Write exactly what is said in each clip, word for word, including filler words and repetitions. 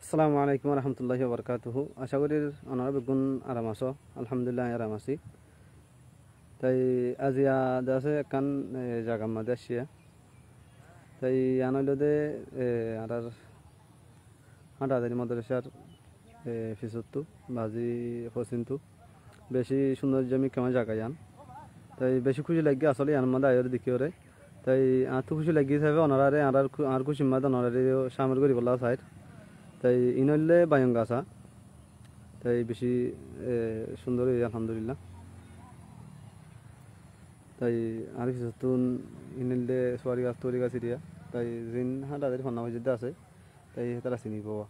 Assalamu alaikum warahmatulláhi wabarakátuhu. Acá gorír onora beggún aram asó. Alhamdulillah, aram así. Toi aziya de asé ekkán, e, zagar mazé aiccí. Toi yián óilde, e, añárar Hañthadari modorasar, e, fisóttu, bazi fosínttu. Beci cúndor zomikkáma zaga yián. Toi beci kúci laiggé asóle yián mazé aiyóre dekíyore. Toi añáttu kúci laiggé hísabe onoráre, añár kú-, añár kúcir mazé onoráre yó cámil goríbolla sair. Toi iín óilde baiyong gasa. Toi beci, e, cúndor óiye, alhamdulillah. Toi añár fisóttu iín óilde suwari gas, tori gas eriya. Toi ziín Hañthadari fonná foijjonto asé, toi hétara sinibó.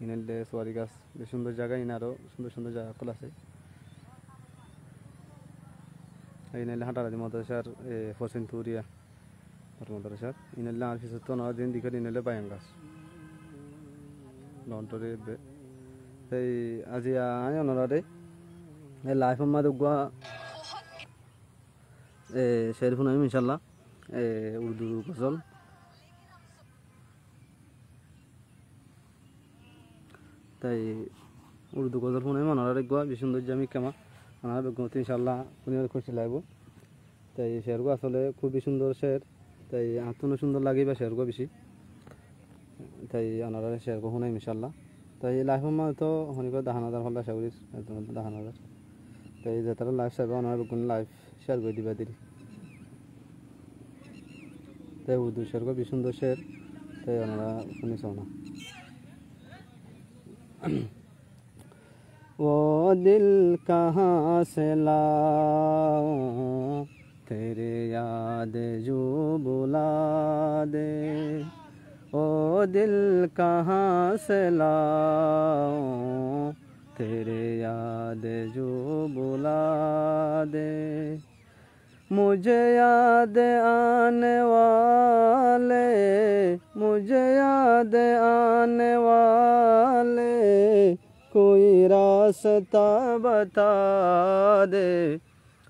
Iín óilde suwari gas, beci cúndor zaga, iín aró cúndor cúndor zaga ókkol asé. Iín óilde Hañthadari modorasar, e, fosínttu eriya. Ar modorasar. Iín óilde añár fisóttu onorá ziín dekíyore iín óilde baiyong gas. Lontori ebbe. Toi aziya añí onoráre e laif or mazé uggúa, e, cér funaiyum incállah. E, urdu gozol. Toi urdu gozol funaiyum onoráre uggúa, beci cúndor zomikkáma. Onorá beggúnottú incállah fúniyore kúci laibo. Toi cér gúa asóle kúbi cúndor cér. Toi añáttu cúndor lage íba cér gúa beci. Toi onoráre cér gúa funaiyum incállah. Toi laif or mazé to honikka dahá no zar, holla acá gorír, ekzon dahá no zar. Toi zetará laif saiba onorá beggúne laif cér gorí diba deri. Toi urdu cér gúa beci cúndor cér. Toi onorá fúni sóna. وہ دل کہاں سے لاؤں، تیرے یاد جو بلا دے۔ وہ دل کہاں سے لاؤں، تیرے یاد جو بلا دے۔ مجھے یاد آنے والے، مجھے یاد آنے والے، کوئی راستہ بتا دے۔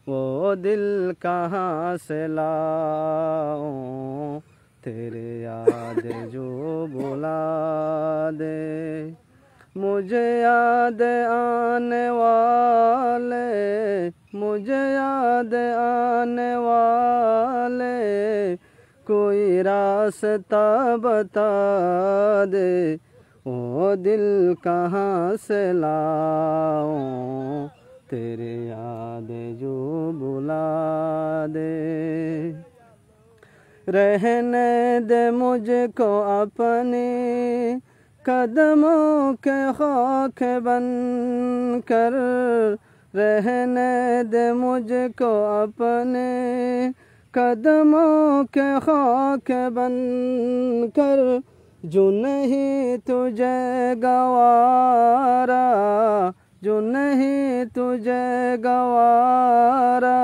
وہ دل کہاں سے لاؤں، تیرے یاد جو بلا دے۔ مجھے یاد آنے والے، مجھے یاد آنے والے، کوئی راستہ بتا دے۔ وہ دل کہاں سے لاؤں، تیرے یاد جو بلا دے۔ رہنے دے مجھ کو اپنی قدموں کے خاک بن کر، رہنے دے مجھ کو اپنے قدموں کے خاک بن کر، جو نہیں تجھے گوارا، جو نہیں تجھے گوارا،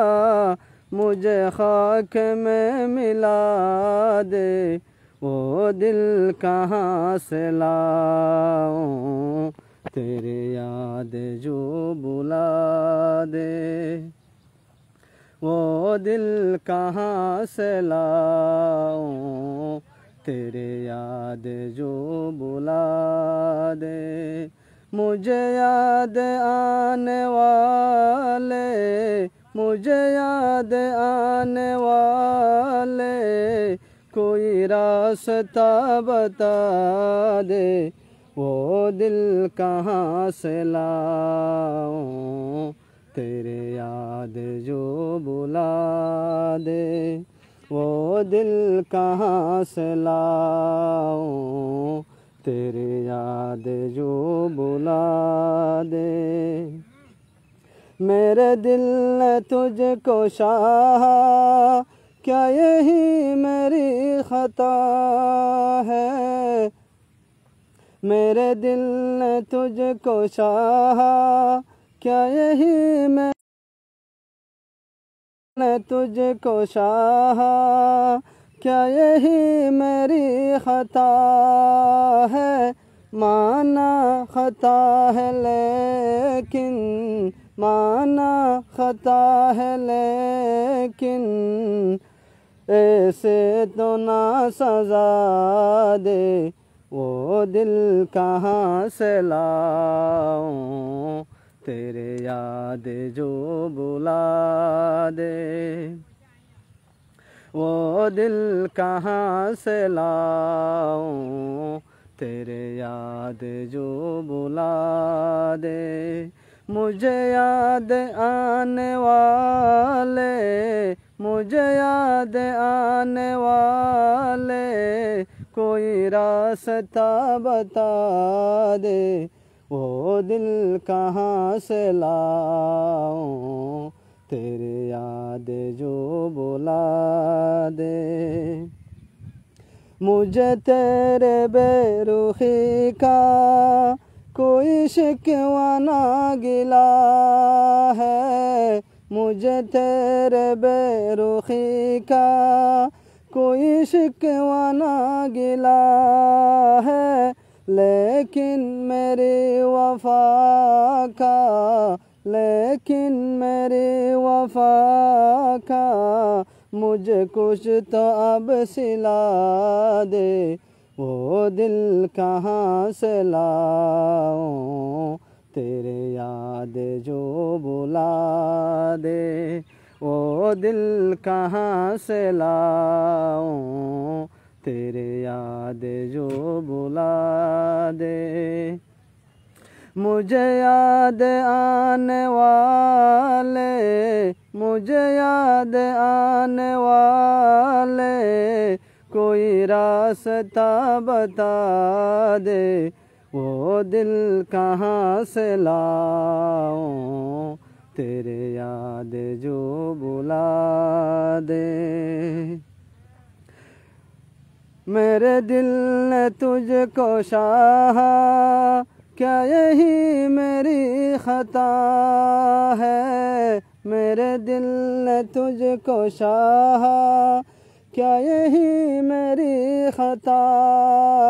مجھے خاک میں ملا دے۔ وہ دل کہاں سے لاؤں، تیرے یاد جو بلا دے۔ وہ دل کہاں سے لاؤں، تیرے یاد جو بلا دے۔ مجھے یاد آنے والے، مجھے یاد آنے والے، کوئی راستہ بتا دے۔ وہ دل کہاں سے لاؤں، تیرے یاد جو بلا دے۔ وہ دل کہاں سے لاؤں، تیرے یاد جو بلا دے۔ میرے دل نے تجھ کو چاہا، کیا یہی میری خطا ہے؟ میرے دل نے تجھ کو چاہا، کیا یہی میں نے تجھ کو چاہا، کیا یہی میری خطا ہے؟ مانا خطا ہے لیکن، مانا خطا ہے لیکن، ایسے تو نہ سزا دے۔ वो दिल कहाँ से लाऊं, तेरे याद जो बुला दे। वो दिल कहाँ से लाऊं, तेरे याद जो बुला दे। मुझे याद आने वाले, मुझे याद आने वाले, कोई रास्ता बता दे। वो दिल कहाँ से लाऊं, तेरे याद जो बुला दे। मुझे तेरे बेरुखी का कोई शिकवा ना गिला है, मुझे तेरे बेरुखी का कोई शिकवा ना गिला है, लेकिन मेरी वफा का, लेकिन मेरी वफा का मुझे कुछ तो अब सिला दे। वो दिल कहाँ से लाऊं, तेरे याद जो बुला दे। वो दिल कहाँ से लाऊं, तेरे याद जो बुला दे। मुझे याद आने वाले, मुझे याद आने वाले, कोई रास्ता बता दे। वो दिल कहाँ से लाऊं, तेरे याद जो बुला दे। मेरे दिल ने तुझको चाहा, क्या यही मेरी खता है? मेरे दिल ने तुझको चाहा, क्या यही मेरी खता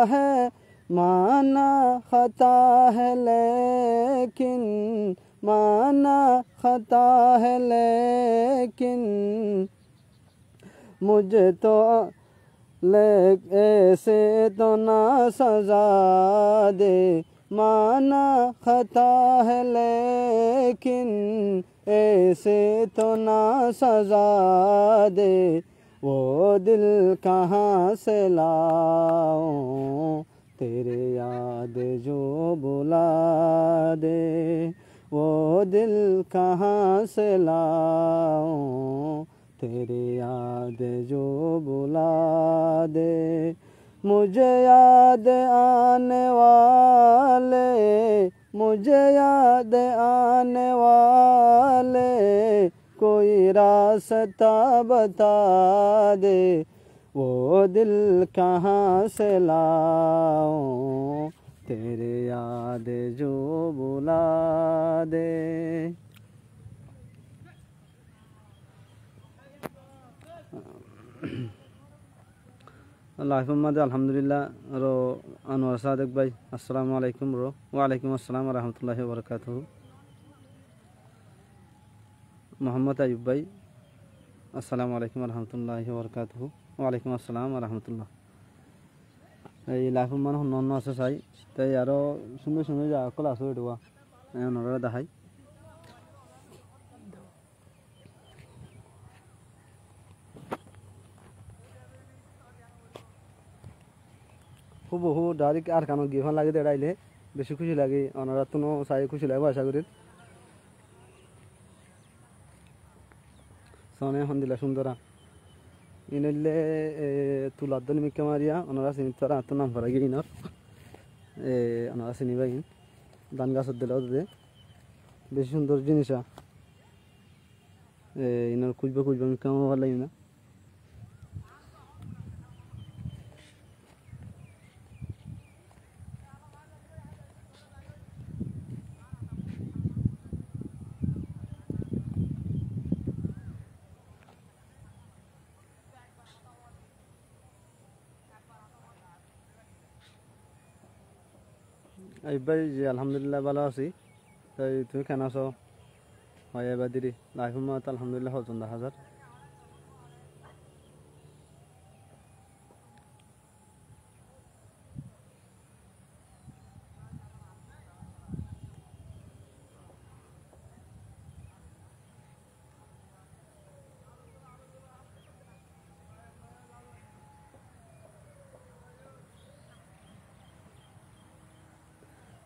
है? माना खता है लेकिन, माना खता है लेकिन, मुझे तो ले ऐसे तो ना सजा दे। माना खता है लेकिन ऐसे तो ना सजा दे। वो दिल कहाँ से लाऊं, तेरे याद जो बुला दे। वो दिल कहाँ से लाऊं, तेरे याद जो बुला दे। मुझे याद आने वाले, मुझे याद आने वाले, कोई रास्ता बता दे। वो दिल कहाँ से लाऊं, तेरे याद जो बुला दे। Laif or mazé alhamdulillah, ro Anwar Sadek bái, assalamu alaikum ro. Wa alaikum assalam wa rahmatullahi wa barakatuhu. Muhammad Ayub bái, assalamu alaikum wa rahmatullahi wa barakatuhu. Wa alaikum assalam wa rahmatullah. Ei laif or mazé honnúa honnúa asó sai, tai aró cúndor cúndor zaga ókkol asé, eçé uá, e, onoráre dahái. Húbohú direct Arkanot giyé fán lagé de eçé ailé, beci kúci lagé, onoráttunó sai kúci lagibó acá gorír. Sone hondilla cúndor. Iín óilde, e, tular dóni mikká mariya, onorá sinit fara, añáttu nam fara giyé iínor. E, onorá siniba iín. Dán gasór dela de. Beci cúndor jinis. E, iínor kucba kucba mikká mari félaiyi na. Ayub bái, ji, alhamdulillah, bála así. Toi tuñí keén asó? Hoó, ebá diri. Laif or mazé alhamdulillah, hotón dahá zar.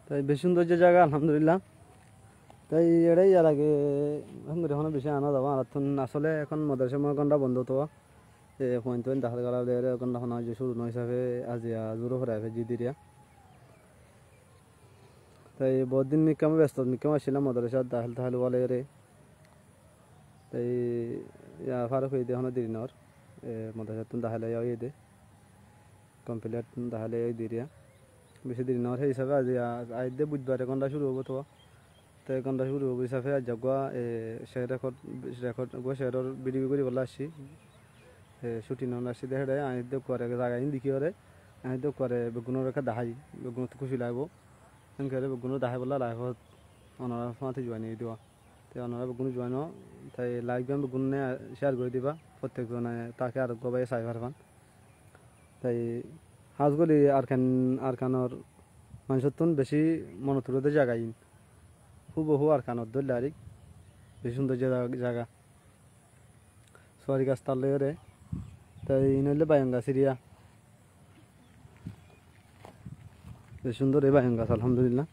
Te beci cúndor ze zaga, alhamdulillah. Te ere yar age ehón gori hono beci ana zaba, añárattún asole ehón modorasar gonda bondo to, e, fuain tuain dahil gora lere gonda hona ze curu no hísabe aijja zuru fore aife zidiriya. Te bout din mikká besto, mikká accílam modorasar dahil tahil wale ere. Te ya farok óiye de hono deri no or, e, modorasar tún dahil óiye de. Complete dahil óiye diriya. Beci deri no or, hé hísabe aijja, aijja budbar e gonda curu óibo to. Te gonda curu óibo hísabe aijja uggwá, e, cér record, record, uggwá céror video gori bolla aiccí. E, shooting ot aiccí de héçe, añí de uggwá re zaga in dekí ore, añí de uggwá re beggún ore ekka dahái, beggún ottu kúci laibo. Enkere beggún ore dahái bolla live ot onora fúañti juain ói diba. Te onora beggún juain ó, te live gan beggún ne share gori diba, fottek zone take ar uggwá bái sai farfan. Te hás gori Arkan, Arkanor manúcottún beci monot uçé de zaga in. Húbohú Arkanor dóilla arik, beci cúndor zaga, zaga. Suari gas tal loi ore. Te in óile bayon gas area. Beci cúndor e bayon gas, alhamdulillah.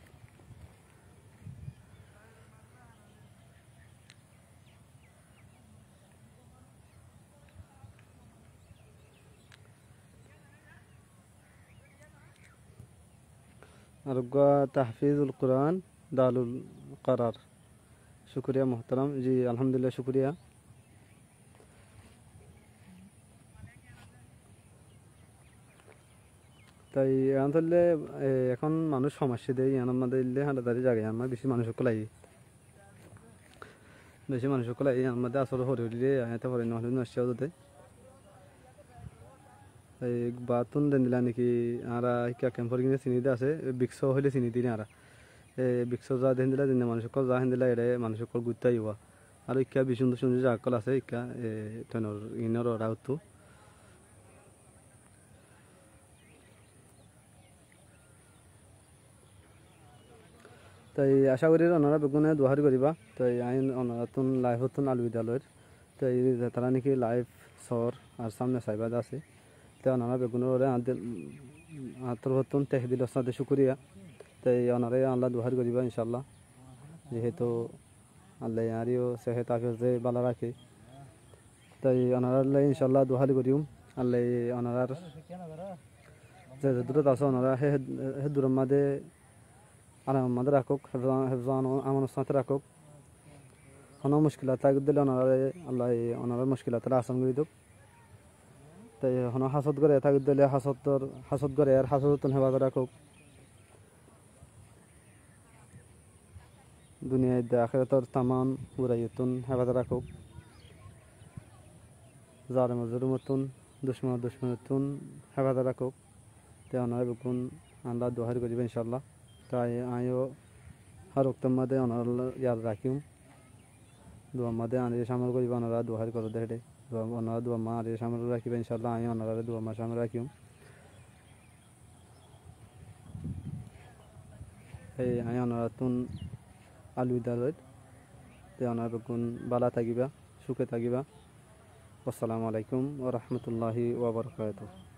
Ar uggwá Tahfizul Quran, Darul Qarar. Cúkuriya muhtaram, ji, alhamdulillah, cúkuriya. Te yián óile, e, ehón manúc hom aiccé de, yián or maze óile háñdadari zaga, yián or maze beci manúc ókkol aiyé. Beci manúc ókkol aiyé, yián or maze asol hori hori de, añí to fore no holi no aiccé de. Ei battún dendilla niki añára hikka kempor gine sini de asé, Bikso hoile sini de añára. E, Bikso za dendilla, dendilla manúc ókkol za dendilla, ere manúc ókkol gurte aibo. Ar hikka beci cúndor cúndor zaga ókkol asé, hikka, e, trainor inor ora uttu. Te acá gorí onora beggúne dua goríba. Te añí onorattún live ottún albida loir. Te zetará niki live sór ar samne saiba de asé. Te onora beggúnore añár dil, añár torfóttún tehe dilor sáte cúkuriya. Te onorare Allah dua goríba incállah. Zehetu Allah añáre yó sehet afiyot bála raké. Te onorar lla incállah dua goríyum. Allah onorar ze, ze durot asó onora he, he, he duror maze aramor maze rakók, hefzo, hefzo amanor sáte rakók. Hono muckilat tákile onorare Allah onorar muckilat asan gorí douk. Te hono hasot gore tákile hasot, hasot gore ar hasotottún hefazot rakók. Duniyai de ahérator tamam buraiottún hefazot rakók. Zalimor zulumottún, ducmonor ducmonottún hefazot rakók. Te onora beggún añálla dua goríba incállah. Te añí yó hár oktor maze onora yad rakíyum. Duar maze añáre cámil goríba, onora dua goríba de héçe. Dua, onora duar maze añáre cámil rakíba incállah, añí onorare duar maze cámil rakíyum. Ei, añí onorattún albida loir. Te onora beggún bála tákiba, cúke tákiba. Assalamu alaikum wa rahmatullahi wa barakatuhu.